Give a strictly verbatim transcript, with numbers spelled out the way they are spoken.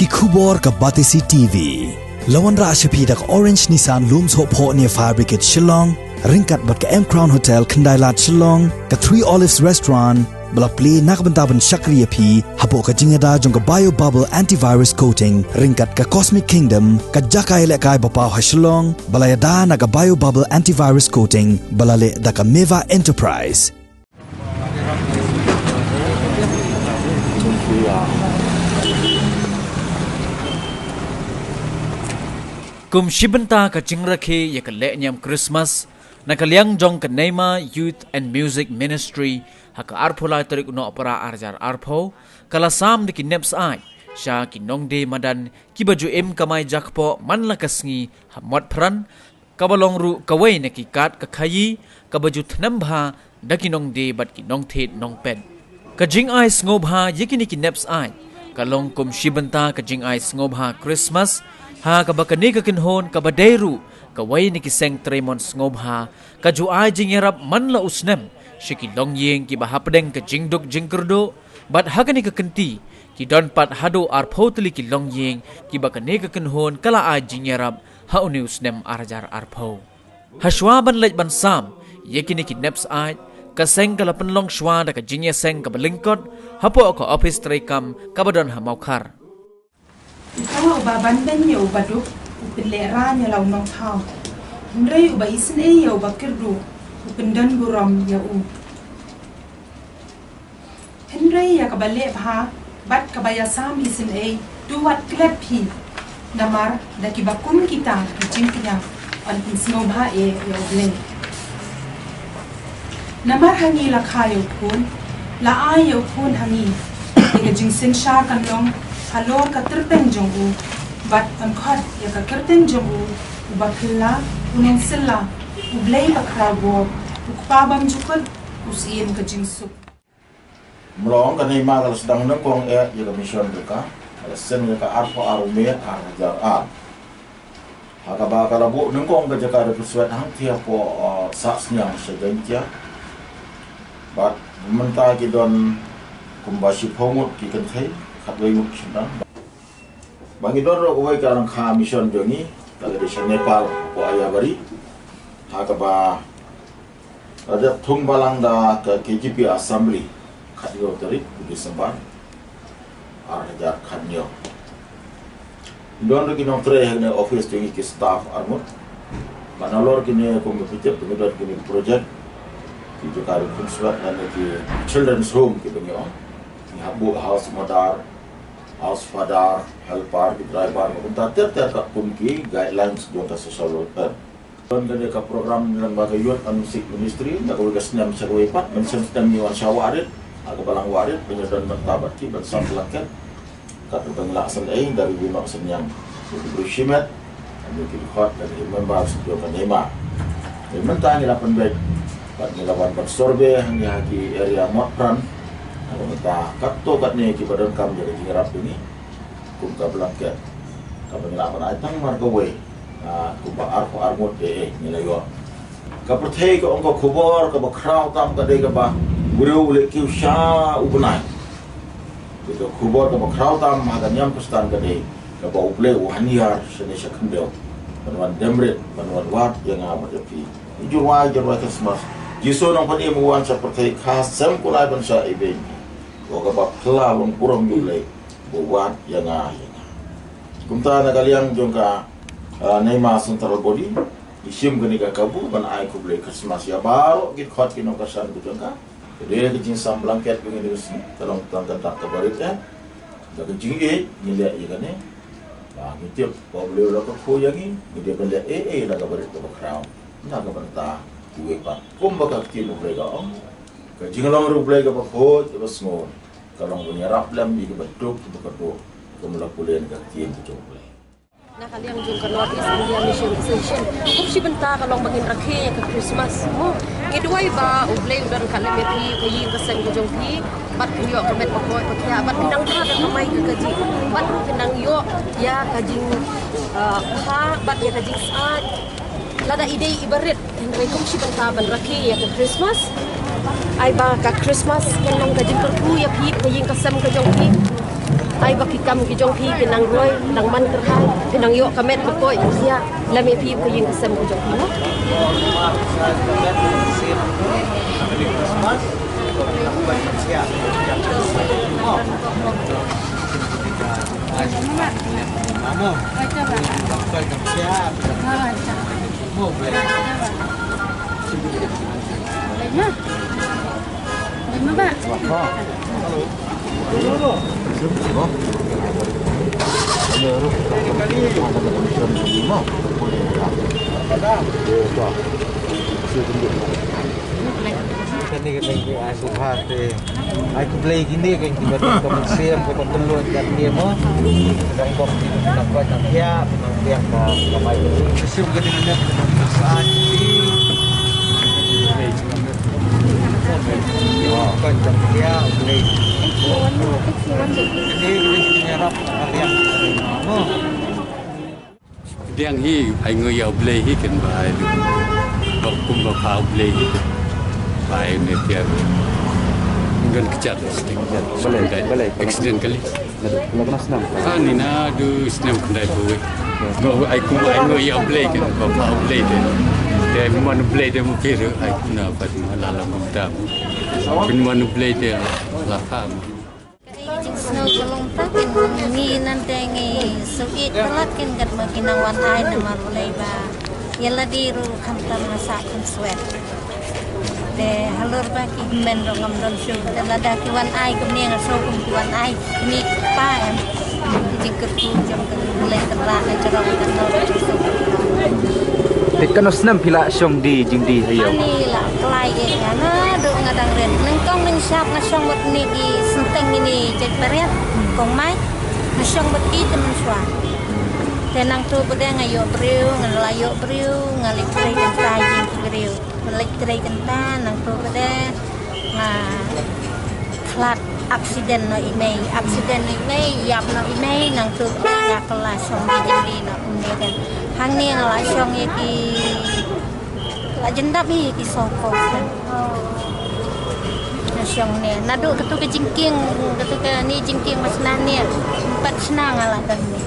Ki khubor ka Batesi T V. La wanrah sha phi da ka Orange Nissan Lum Sohphoh near Fire Brigade Shillong, ryngkat bad ka M Crown Hotel Khyndailad Shillong, ka Three Olives Restaurant, ba la plie na ka bynta ban shakri ïa phi hapoh ka jingïada jong ka Bio Bubble Antivirus Coating, ryngkat ka Cosmic Kingdom, ka jaka ïalehkai ba paw ha Shillong, ba la ïada na ka Bio Bubble Antivirus Coating, ba la leh da ka Meva Enterprise. Kum shi bynta ka jingrakhe ïa ka lehniam Christmas, na ka liang jong ka Neima Youth and Music Ministry, ha ka arphew lai tarik u Nohprah ar hajar arphew, ka la sam da ki nep syaid sha ki nongdie madan kiba ju im kamai jakpoh man la ka sngi ha Motphran, kaba long ruh kawei na ki kad ka khaïi kaba ju thnem bha da ki nongdie bad ki nongthied nongpet. Ka jingai sngewbha ïa kine ki nep syaid ka long kum shi bynta ka jingai sngewbha Christmas, ha kaba kane ka kynhun kaba dei ruh kawei na ki seng trei mon sngewbha ka ju ai jingïarap man la u snem sha ki longïing kiba hapdeng ka jingduk jingkyrduh, bad ha kane ka kynti ki don pat haduh arphew tylli ki longïing kiba kane ka kynhun ka la ai jingïarap ha une u snem ar hajar arphew. Hashwa ban leit ban sam ïa kine ki nep syaid, ka seng ka la pynlong shwa da ka jingïaseng kaba lyngkot hapoh ka ophis treikam kaba don ha Mawkhar. Uta uba banbeiñ ïa u baduk u pynlehrain ïa la u nongthaw, hynrei uba isynei ïa u bakyrduh u pyndonburom ïa u. Hynrei ïa kaba leh bha bad kaba ïasam isynei, to wat klet phi. Namar da kiba kum kita ki jingkñia yn pynsngewbha eh ïa U Blei. Namar ha ngi la kha ïa U Khun, la ai ïa U Khun ha ngi, ïa ka jingsynshar kan long halor ka tyrpeng jong u, bad yn khot ïa ka kyrteng jong u, Uba Phylla, U Nongsylla, U Blei Bakhrawbor, U Kpa Bymjukut, U Syiem ka Jingsuk. Mlong ka Neima ka la sdang nyngkong eh ïa ka mission jong ka, ka la seng ïa ka arphew ar u May ar hajar ar. Ha kaba ka la buh nyngkong ka jaka da pyrshah hangthie hapoh, uh, Sahsniang sha Jaintia. Bad mynta ki don kumba shiphew ngut ki kynthei, khatwei ngut ki shynrang. Ba ngi don ruh kawei ka lyngkha mission jong ngi, ka la dei sha Nepal, hapoh Ayabari. Ha kaba la dep thung balang da ka K J P Assembly, khathynñiew tarik u December, ar hajar khathynñiew. Don ruh ki nongtrei ha kane office jong ngi ki staff arngut. Bad nalor kine kum phi tip, ngi don kine ki project, ki jaka riewkhunswet lane ki children's home kiba ngi ong. Ngi hap buh house mother, house father, helper, ki driver, kumta ter ter katkum ki guidelines jong ka social welfare. Don kane ka program lyngba ka Youth and Music Ministry, na kawei ka snem sha kawei pat, mynshem snem ngi wan sha Wahrit, ha ka balang Wahrit, ba ngi don bynta bad ki ban sam blanket. Katba ngi la sngewthuh da ki nongshong shnong, ki briew shimet, ki dkhot, ki members jong ka Neima. Mynta ngi la pynbeit bad ngi la wan ban survey hangne ha ki area Motphran. Mynta katto katne kiba donkam ïa ka jingïarap jong ngi, kum ka blanket, kaba ngi lah ban ai tang mar kawei, ah, kumba arphew ar ngut eh, eh, ngi la ïoh. Ka pyrthei ka ong ka khubor kaba khraw tam ka dei kaba u briew u leh kiew sha u bnai. Ka khubor kaba khraw tam ha ka niam Khristan ka dei kaba U Blei u hynñiar shane sha khyndew ban wan dem rit, ban wan wad ïa nga bad ïa phi. Jyrwai, jyrwai Christmas. Jisu Nongpynim u wan sha pyrthei, kha sem kulai ban shah ibeiñ. Kaba phylla long burom ïa U Blei ba u wad ïa nga, ïa nga. Kumta na ka liang jong ka, ah, Neima Central Body, ngi shim kane ka kabu ban ai khublei Christmas ïa baroh ki dkhot ki nongkyrshan ki jong ka. Ka dei ka jingsam blanket ba ngi dei ka sngi, ka long tang ka dak kaba rit eh. Da ka jingïeit ngi leh ïa kane. Ba ngi tip ba U Blei u la kyrkhu ïa ngi, ngi dei ban leh eh eh da kaba rit kaba khraw. Na ka bynta kiwei pat, kumba ka ktien U Blei ka ong, ka jinglong U Blei kaba khuid kaba sngur ka long ban ïarap lem ïa kiba duk kiba kyrduh, kum la pule na ka ktien ka jong U Blei. Na ka liang jong ka North East India Mission Association, kum shi bynta ka long ba ngin rakhe ïa ka Christmas. Mo, ngi duwai ba U Blei un don ryngkat lem ïa phi, ka ïing ka sem ka jong phi, bad phin ïoh ka met ka poi ka khiah, bad phin nang bha ka kamai ka kajih, bad phin nang ïoh ïa ka jing, ah, bha, bad ïa ka jingsyaid. Lada i dei iba rit, hynrei kum shi bynta ban rakhe ïa ka Christmas. Ai ba ka Christmas kan long ka jingkyrkhu ïa phi, ka ïing ka sem ka jong phi. Ai ba ki kam ki jong phi ki nang roi, nang man kyrhai, ki nang ïoh ka met ka poi, sia, lem ïa phi ka ïing ka sem ka jong phi. Kane ka dei ka ai subha te. Ai khublei kine ka kiba don ka mynsiem kaba kylluid kat ne mo. Dang bok ki dang koit dang thiah, dang thiah ka kamai ka mynsiem ka dei ka dang sa ki. Koit dang thiah, khublei. Kine kine ki nyarap ka liang mo. Pdiang hi, ai nguh ïa U Blei hi ken ba ai. Ba kum ba pha U Blei hi ken ba ai ne pia. Ngan kechat sting. Balei, balei, balei. Accident kali. Lada, lada kena senang. Ani naduh snem khyndai phew wei. Ba ai kum ai nguh ïa U Blei ken ba pha U Blei te. Te man U Blei te mu phi ruh ai kum na pat ma la la mu tam. Kum man U Blei te la pha. Ka dei ka jingsngew ka long ta ken, ngi nangta ngi sngewthuh palat ken katba ki nang wan ai namar balei ba ïa lade ruh khamtam nga sah kham swet. Te halor ba ki hynmen ruh ngam don shuh, te lada ki wan ai kumne nga sngew kum ki wan ai kmie kpa em. Ki jingkyrkhu jong ka Blei Tynrah ka jrong ka nong ka jingsngew. Te katno snem phi la shong die jingdie ha ïew? Ani la klai ïa nga naduh nga dang rit. Nyngkong nyngshap nga shong bad kine ki synteng kine jait barit. Kong Mai. Nga shong bad ki te mynshuwa. Te nangta pat de nga ïoh briew, nga la ïoh briew, nga leit trei kynta ïa ki briew. Nga leit trei kynta, nangta pat de nga khlad accident noh i mei, accident noh i mei, ïap noh i mei, nangta pat de nga kylla shong die jingdie noh kumne kan. Hangne nga la shong ïa ki, la jyndap hi ïa ki sawphew kan. Nga shong ne, naduh katu ka jingkieng, katu kane jingkieng ba shna ne, empat shna nga la don ne.